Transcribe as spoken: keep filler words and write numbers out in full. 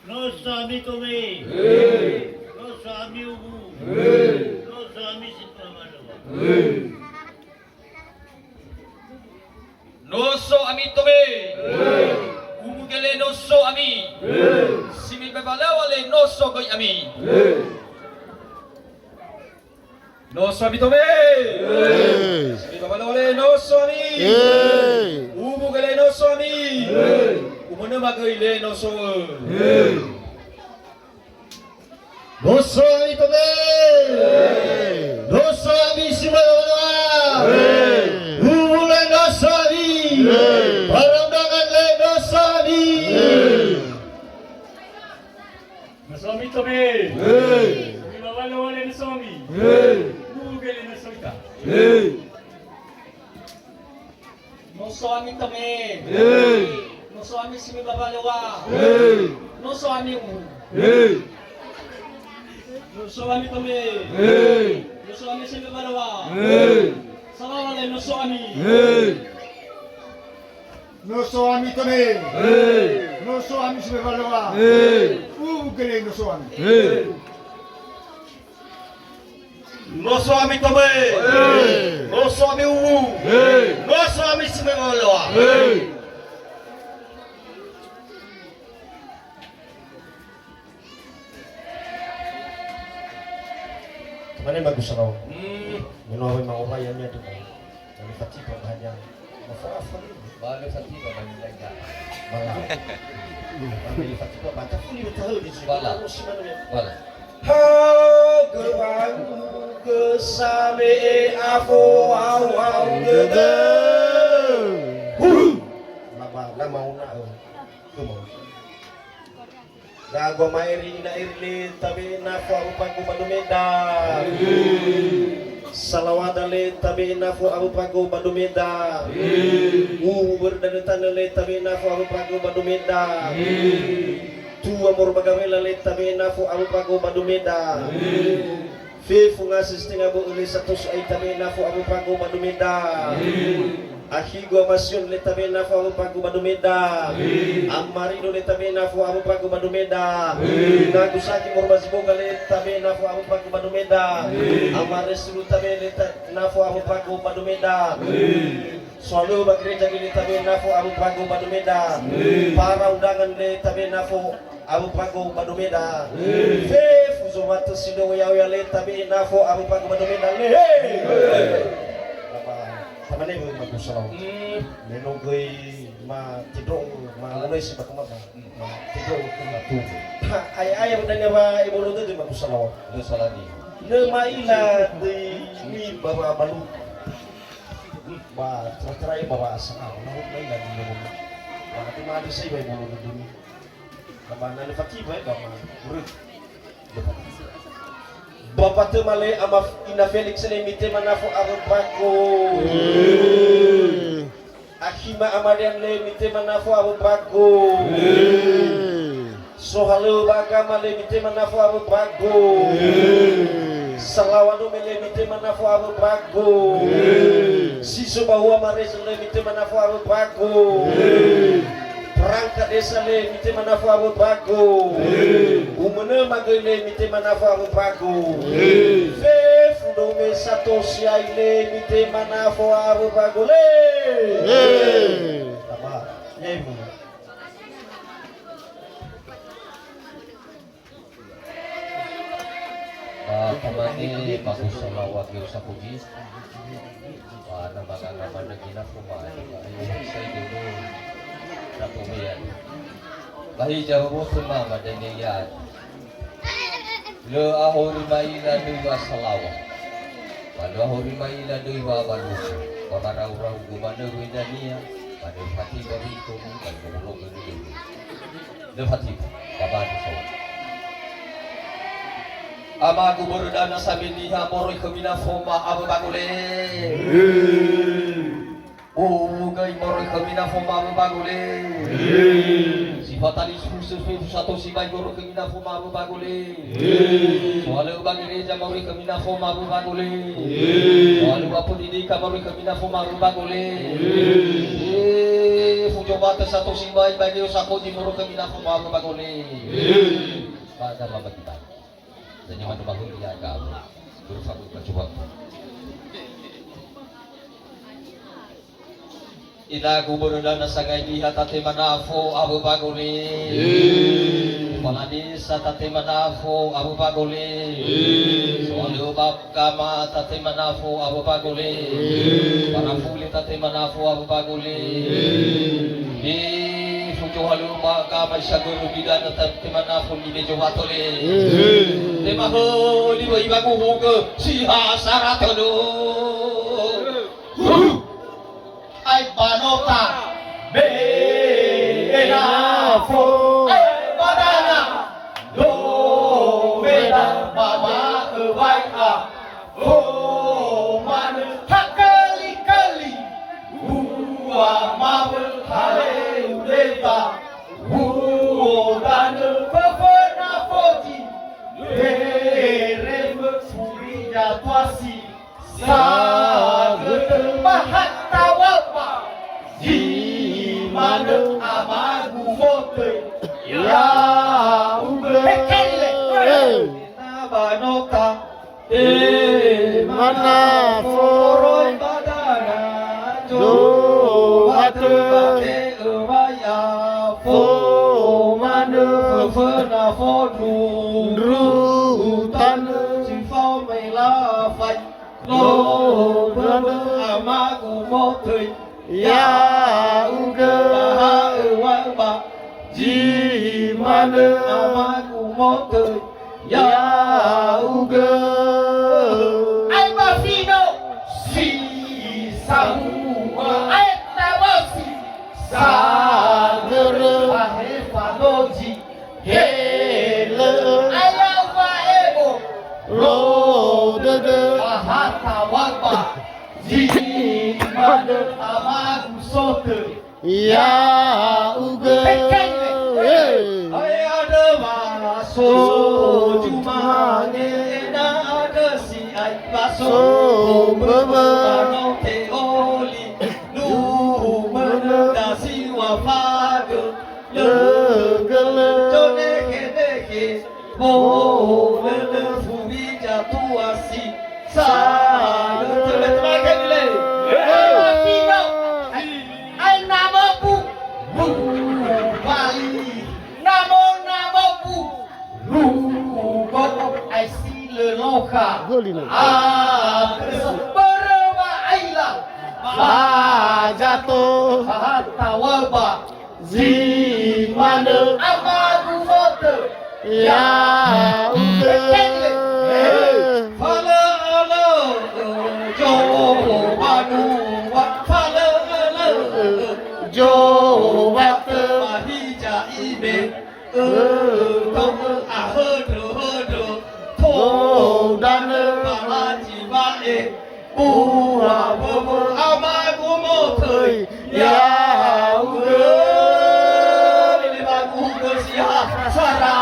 No so ami tome. Hey. No so ami uwu. Hey. No so ami si pamalowa. Hey. No so ami tome. Hey. Uwu gele no so ami. Hey. Si me bawalawa le no so göi ami. Hey. No so ami tome. Hey. Si me bawalawa le no so ami. Hey. Uwu gele no so ami. Hey. Umönö magöi le no so. Hey. No so ami tome. Hey. No so ami si möi bawalawa. Hey. Uwu le no so ami. Hey. Para undangan le no so ami. Hey. No so ami tome. Hey. Si me bawalawa le no so ami. Hey. Uwu gele no so ita. Hey. No so ami tome. Hey. No so ami si me bawalawa. Hey. No so ami uwu. Hey. No so ami tome. Hey. No so ami si me bawalawa. Hey. Salawa le no so ami. Hey. No so ami tome. Hey. No so ami si me bawalawa. Hey. Uwu gele no so ami. Hey. No so ami tome. Hey. No so ami uwu. Hey. No so ami si me bawalawa. Hey. Tamane bagus, Raul. Hmm. Me no awai mangorai ami adu. Ba lö fatiba ba hanya. Mafa-afa ni. Ba lö fatiba ba hanya. Bala. Ba lö fatiba ba hanya. Fuli ba tahö di sini. Bala. Terus mana ya? Bala. Hagö wa'ugö same'e afo hau-hau dödö. Hu. Laba, lama ona, ö. Kemau. Gagua ma'eri ina eri le tabe'e nafo awö mbago ba Domeda. Salawada le tabe'e nafo awö mbago ba Domeda. Uwu börö danö tanö le tabe'e nafo awö mbago ba Domeda. Tua moroi ba Gawela le tabe'e nafo awö mbago ba Domeda. Fefu ngase stenga bö'ö le sato si'ai tabe'e nafo awö mbago ba Domeda. Akhigu Ama Sion le tabe'e nafo awö mbago ba Domeda. Ama Rido le tabe'e nafo awö mbago ba Domeda. Nagu Saki moroi ba Ziboga le tabe'e nafo awö mbago ba Domeda. Ama Resulu tabe'e le ta-, nafo awö mbago ba Domeda. Sohalöŵö ba gereja göi le tabe'e nafo awö mbago ba Domeda. Para undangan le tabe'e nafo awö mbago ba Domeda. Fefu zomatö si lö oya-oya le tabe'e nafo awö mbago ba Domeda. Le he! Ba, tamane wö mbago salawat. Me no göi ma tedro'ö, ma mulai si ba kemaba. Ma tedro'ö ke ma tubu. Ha, ai-ai wö dania wa ebolo dödö mbago salawat. Lö salani. Lö ma'ila döi ni ba wa balu. Ba tera-tera ba wa asanga, na hot mai lagi mono. Ba nanti ma ada sai ba mono dulu. Ba na le faki ba ba ma. Urut. Bapak Temale ama Ina Felix le mitema nafo awö mbago. Akhima Amarian le mitema nafo awö mbago. Sohalöŵö ba Agama le mitema nafo awö mbago. Salawa Dome le mitema nafo awö mbago. Siso ba Hua Mareze le mitema nafo awö mbago. Perangkat desa le mitema nafo awö mbago. Umönö magöi le mitema nafo awö mbago. Fefu Dome sato si'ai le mitema nafo awö mbago le. Tama, nyaimu. Ba tamane bagus salawat yo sakuji. Ba na magana mana gina fuma. Ba ayo sai dulu. Datu bian. Ba hija robo fuma madene ya. Lö ahori ma'ila döi wa salawa. Ba lö ahori ma'ila döi wa baluku. Ba marau-rau gumanö wendania. Ba lö fatiba wiko, ba lö bologo döi. Lö fatiba, ba badu sawa. Ama gubernur dana sameniha moroi khömi nafo ma awö mbago le. Uwu göi moroi khömi nafo ma awö mbago le. Si fatali suse fefu sato sibai moroi khömi nafo ma awö mbago le. Sohalöŵö ba gereja moroi khömi nafo ma awö mbago le. Sohalöŵö ba pendidikan moroi khömi nafo ma awö mbago le. Fefu Dome Wate sato sibai bagi usakoji murukami nafo mawe bagole. Pada mabagi-bagi. Jadi madu bahuli ya kau. Berfabu bacu waktu. Ina gubernur dana sagai biha tatema nafo awe bagole. Kepala desa tatema nafo awe bagole. Soalio bab Kama tatema nafo awe bagole. Para fuli tatema nafo awe bagole. Di fujo haluma kama isaguru bidana tatema nafo ni bejo watole. Tema holi wa ibagu huke si hasara todo. Ai banota, be nafo, ai badana, do beda, baba, ewai, a, ho, manö, hakali-kali, ua, mawö, hale, uleba, uo, danö, föföna, foji, beremö, furi, yatuasi, Sagötö ba hatta wapa, zi manö amagu motöi, ya'ugö. Hekele. Na banota, e mana foroi badana, jo watö bate'ö waya fo manö föföna fondru tanö si fao me lafai. Lo böbö amagu motöi, ya'ugö. Ba ha'ö wa'ö ba zi manö amagu motöi, ya'ugö. Ai ba fino si sahua, ai tarosi sagörö, ba he fanozi. Helö. Ayau wa'ebo. Lo dödö. Ba hatta wapa. Zi manö amagu sotöi. Ya'ugö. Hekele. He. Hai ada ba so jumane na ada si ai ba so. So böbö. Ba no teoli. Nuhu manö dasi wa fagö. Lö gölö. Zo nekhe-nekhe. Bo lölö furi zatuasi. Sa lö tölö temaga nile. Ai, ai, namo bu. Bu. Bali. Namo, namo bu. Lu. Bo. Ai si lö lokha. Hölina. Ah, börö wa aila. Ba zato. Hatta wapa. Zi manö. Amagu motöi. Ya'ugö. Falö alö. Jo banua. Falö alö. Jo watö. Ba hiza ime. Ö, to'ö ahöndrö-höndrö. Tou danö. Ba haji wa'e. Ua böbö amagu motöi, ya'ugö. Lele bagu hugö si ha sara.